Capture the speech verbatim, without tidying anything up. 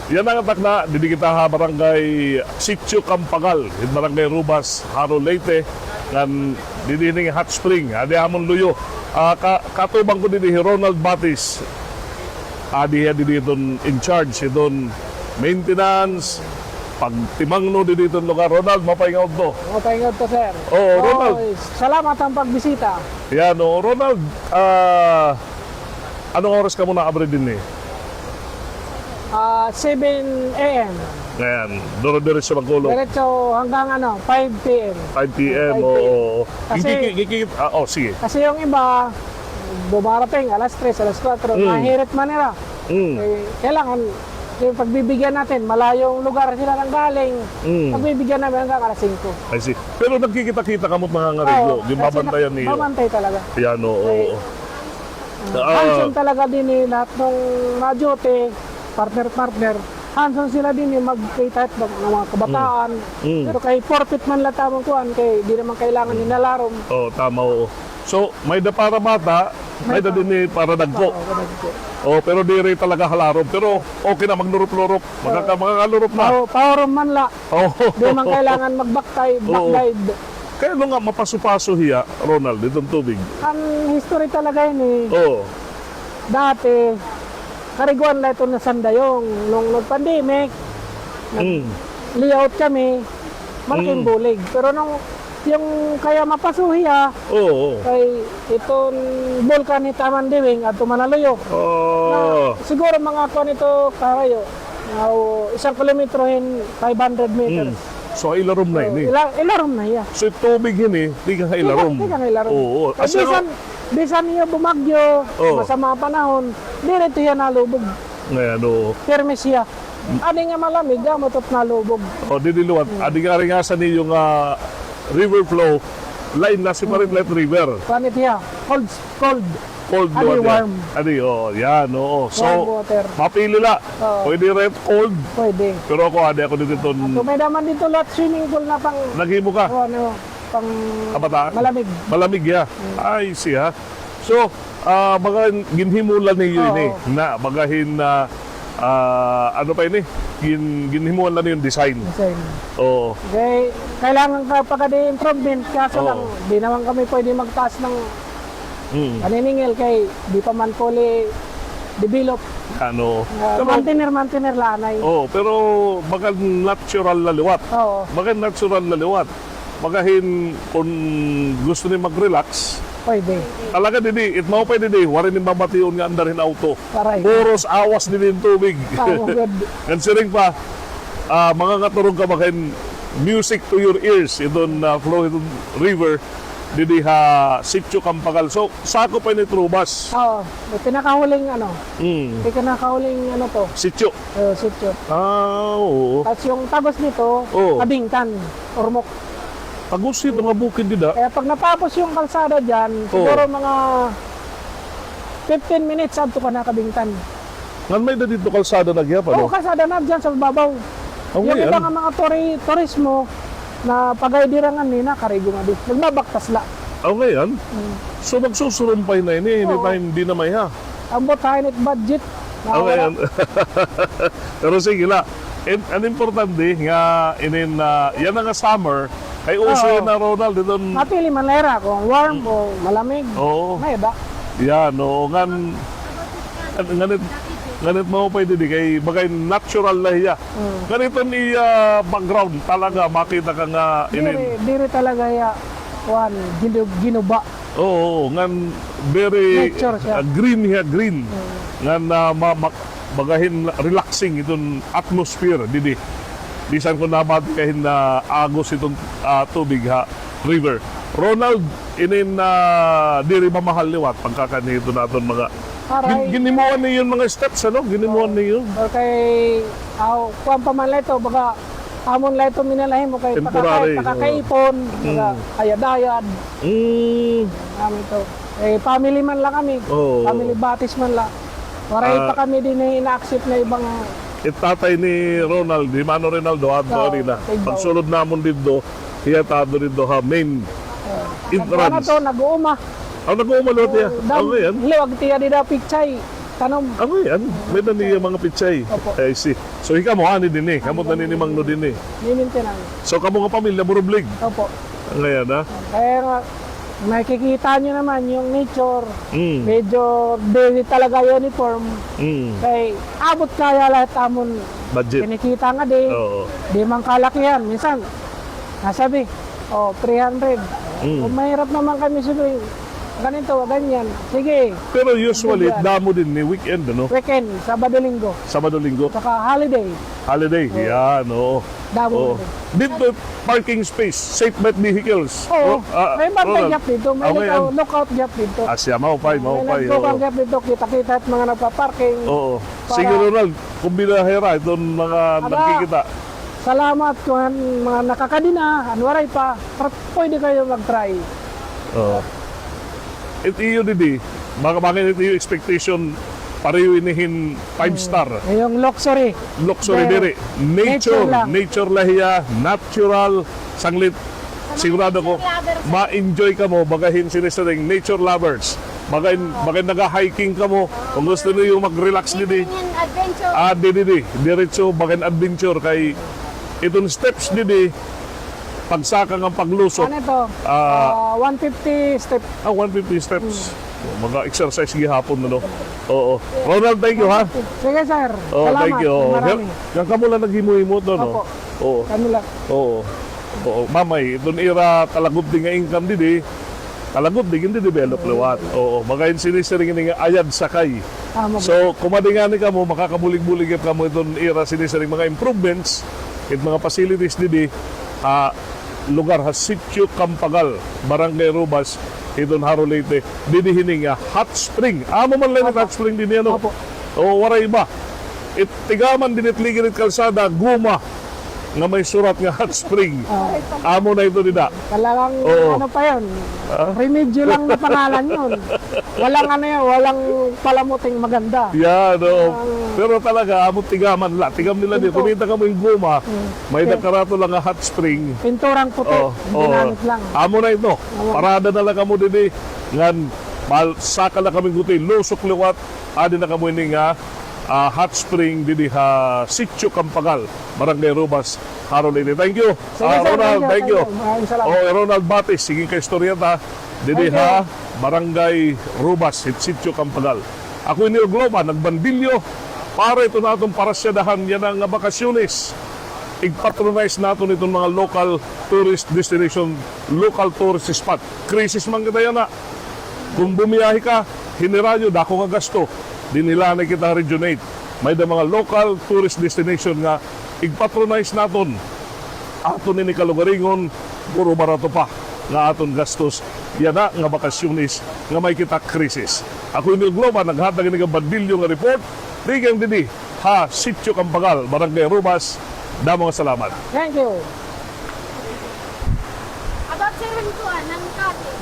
Yana nga takna, didi kita ha Barangay Sitio Campagal, in Barangay Rubas, Jaro, Leyte, ngan didi hini nga hot spring, adi amon luyo. Ah, ka-, katubang ko didi hi Ronald Batis. Adi hiya didi iton in charge, iton maintenance, pagtimangno didi iton lugar. Ronald, maupay nga udto. Maupay nga udto, sir. Oo, so, Ronald. Salamat han pagbisita. Yan, oo. Ronald, ah, anong oras kamo naabri dinhi? Ah, seven A M. Ayan, duro-diretso magkulop. Diretso hanggang ano, five P M. Five P M, oo. Kasi, giki-, giki-, ah, oh, sige. Kasi yung iba, dumarating alas tres, alas kuwatro, mahirit man nila. Mm. Eh, kailangan, yung pagbibigyan natin, malayong lugar sila nanggaling, pagbibigyan namin hanggang alas singko. I see. Pero nagkikita-kita kamo, mga ngareglo, oo, ginbabantayan niyo. Babantay talaga. Yan, oo, oo. Ah, hands-on talaga dinhi lahat ng mga duty, partner-partner. Hands-on sila dinhi, magkita-kit ng mga kabataan. Mm. Pero kay forfeit man la tamon kuan, kay di naman kailangan hinalarom. Oo, tama, oo. So, may-ada para bata, may-ada dinhi para dagko. Oo, dagko. Oh, pero diri talaga halarom. Pero okay na, maglurop-lurop. Makaka-, makakalurop na. Paho-, pahurom man la. Oo. Di man kailangan mag-back dive, back dive. Kay ano nga mapaso-paso hiya, Ronald, iton tubig? An history talaga ini. Oo. Dati, kariguan la ito na Sandayong. Nung nag-pandemic, nag-layout kami, malaking bulig. Pero nung, yung kaya mapaso hiya, kay iton bulkan ni Taman Diwing, adto Manaluyok. Na, siguro mga kuan ito, karayo. Now, isang kilometro hin five hundred meters. Mm. So, ilarom na ini. Ila-, ilarom na hiya. So, tubig hini, tikang ha ilarom. Tikang, tikang ha ilarom. Oo. Kay bisan, bisan hiya bumagyo, masama panahon, diri ito hiya nalubog. Ngayon, oo. Pirmi siya. Adi nga malamig, amo ito nalubog. O, didi liwat. Adi nga, ari nga sa niyo nga river flow, lain na, separate la it river. Kuan ito hiya, cold, cold. Cold water. Adi warm. Adi, oo, yan, oo. So, warm water. Mapili la. Oo. Pwede rin cold. Pwede. Pero ako, adi ako dito ton. Ato, may naman dito lahat swimming pool na pang, naghimo ka? O, ano, pang kabataan? Malamig. Malamig, ya. Mm. I see, ha? So, ah, baga ginhimo la niyo ini. Oo. Na, baga hin, ah, ah, ano pa ini? Gin-, ginhimuan la niyo hin design. Design. Oo. Kay, kailangan ka pa kadi improvement, kaso lang, di naman kami pwede magtaas ng paniningil kay di pa man fully develop. Ano? Ah, pero mantener, mantener la anay. Oo, pero baga natural la liwat. Oo. Baga natural la liwat. Baga hin, kon gusto ni mag-relax, pwede. Talaga didi, it maupay didi, waray ni mabation nga andar hin auto. Waray. Puros awas didi hin tubig. Tama gud. Ngan siring pa, ah, mga ngaturog ka baga hin music to your ears, iton, ah, flow hiton river, didi ha Sitio Campagal. So, sakop pa ini hit Rubas. Oo, may pinakahuling ano. Mm. May pinakahuling ano to. Sitio. Oo, sitio. Ah, oo. Tas yung tagos nito, Kabingtan, Ormoc. Tagos hito nga bukid dida. Kaya pag natapos yung kalsada dyan, siguro mga fifteen minutes, adto ka na Kabingtan. Ngan may-ada didto kalsada na gihap, ano? Oo, kalsada na dyan sa babaw. Yung iba nga mga turi-, turismo, na pagay dira ngan ni, nakarigo nga di. Nagbabaktas la. Aw, ngay-an? Mm. So, magsusurumpay na ini, anytime, di na may ha. Ambot ha, init budget. Aw, ngay-an. Pero sige la. An importante nga inin, ah, yana nga summer, kay uso yana, Ronald, didto. Mapili man la hira kung warm o malamig. Oo. May-ada. Yan, oo. Ngan, ngan it, ngan it maupay didi kay baga hin natural la hiya. Mm. Ngan iton iya background talaga, makita ka nga inin. Diri, diri talaga hiya, kuan, ginu-, ginuba. Oo, oo, ngan very, ah, green hiya, green. Mm. Ngan, ah, ma-, ma-, baga hin relaxing iton atmosphere didi. Bisan kon namati ka hin, ah, agos iton, ah, tubig ha river. Ronald, inin, ah, diri mamahal liwat pagkakan hiton aton mga Aray. Gin-, ginhimuan niyo hin mga steps, ano? Ginhimuan niyo. Okay, aw, kuan pa man la ito, baga, amon la ito minalahimo kay temporary, pakaka-, pakakaipon, baga, ayad-ayad. Mm. Kami ito. Eh, family man la kami. Oo. Family Batis man la. Waray pa kami dinhi ina-accept nga ibang. It tatay ni Ronald, hi Mano Rinaldo, adto rin na. Pagsulod namon didto, hiya adto didto ha main entrance. Nag-uuma. Aw, nag-uuma liwat hiya. Aw, ngay-an. Liwag tiya dida pichay. tanom. Ano yan? May-ada niya mga pechay. Opo. I see. So, hikamo, ani dinhi? Kamo tanim ni Mangno dinhi? Ni maintenance. So, kamo nga pamilya, Burublig? Opo. Ngayon, ha? Kaya nga, makikita niyo naman yung nature. Mm. Medyo di talaga uniform. Mm. Kay abot kaya lahat amon budget. Kinikita nga di. Oo. Di man kalakihan. Minsan, nasabi, oh, three hundred. Mm. Kung mahirap naman kami sabihin, ganito, ganyan. Sige. Pero usually, bigyan. Damo dinhi weekend, ano? Weekend, Sabado, Linggo. Sabado, Linggo. Saka holiday. Holiday, oo. Yan, oo. Damo dinhi. Dito, parking space, safe ba it vehicles? Oo. May bantay gihap dito, may lookout gihap dito. Ah, siya, maupay, maupay, oo. May nagtukang gihap dito, kita-kita it mga nagpa-parking. Oo. Sige, Ronald, kumbida hira iton mga nagkikita. Salamat kon mga nakakadi na, an waray pa, pwede kayo mag-try. Oo. It iyo didi, bangin it iyo expectation, pareho ini hin five star. Yung luxury. Luxury diri. Nature, nature la hiya, natural, sanglit. Sigurado ko, ma-enjoy kamo, baga hin sinisiring, nature lovers. Baga hin, baga hin naga-hiking kamo, kung gusto niyo mag-relax didi. Adventure. Ah, didi, didi. Diretso, baga hin adventure kay iton steps didi, pagsaka nga paglusok. Ano ito? Ah, one fifty step. Ah, one fifty steps. Mga exercise gihapon, ano? Oo. Ronald, thank you, ha? Sige, sir. Oo, thank you. Salamat. Marami. Yan kamo la naghimo-himo to, no? Opo. Oo. Kami la. Oo. Oo. Mamay, iton ira kalagubdi nga income didi, kalagubdi, gin-develop liwat. Oo. Baga hin sinisiring ini nga ayad sakay. Ah, mag- So, kumadi ngani kamo, makakabulig-bulig kamo iton ira sinisiring mga improvements, it mga facilities didi, ah, lugar ha Sitio Campagal, Barangay Robas, hiton Jaro, Leyte, didi hini nga hot spring. Amo man la ini hot spring dinhi, ano? Opo. O, waray iba. It tigaman dinhi it ligid it kalsada, guma nga may surat nga hot spring. Oo. Amo na ito dida. Talagang ano pa yun? Ha? Remedyo lang na pangalan yun. Walang ano yan, walang palamuting maganda. Yan, oo. Pero talaga, amo tigaman la. Tigam nila di. Kumita kamo hin guma. May nakarato lang nga hot spring. Pinturang puti. Oo, oo. Ginamit lang. Amo na ito. Oo. Parada na lang kamo didi. Ngan, mal-, saka na kami guti. Lusok liwat. Adi na kamo ini nga, ah, hot spring didi ha Sitio Campagal, Barangay Robas, Jaro, Leyte. Thank you. Sige, sir. Ronald, thank you. Maraming salamat. Oh, Ronald Batis, sige, kaistorya ta. Didi ha Barangay Robas, hit Sitio Campagal. Ako ini Globa, nagbandilyo para iton aton parasyadahan yana nga bakasyones. Igpatronize naton iton mga local tourist destination, local tourist spot. Krisis man kita yana. Kon bumiyahe ka, hinirayo, dako nga gasto. Dinhi la anay kita ha Region eight. May-ada mga local tourist destination nga igpatronize naton. Aton ini kalugaringon, puro barato pa nga aton gastos yana nga bakasyones nga may kita krisis. Ako ini Globa, naghatag ini nga bandilyo nga report. Tikang didi ha Sitio Campagal, Barangay Robas. Damo nga salamat. Thank you. About seven kuan, nang kati.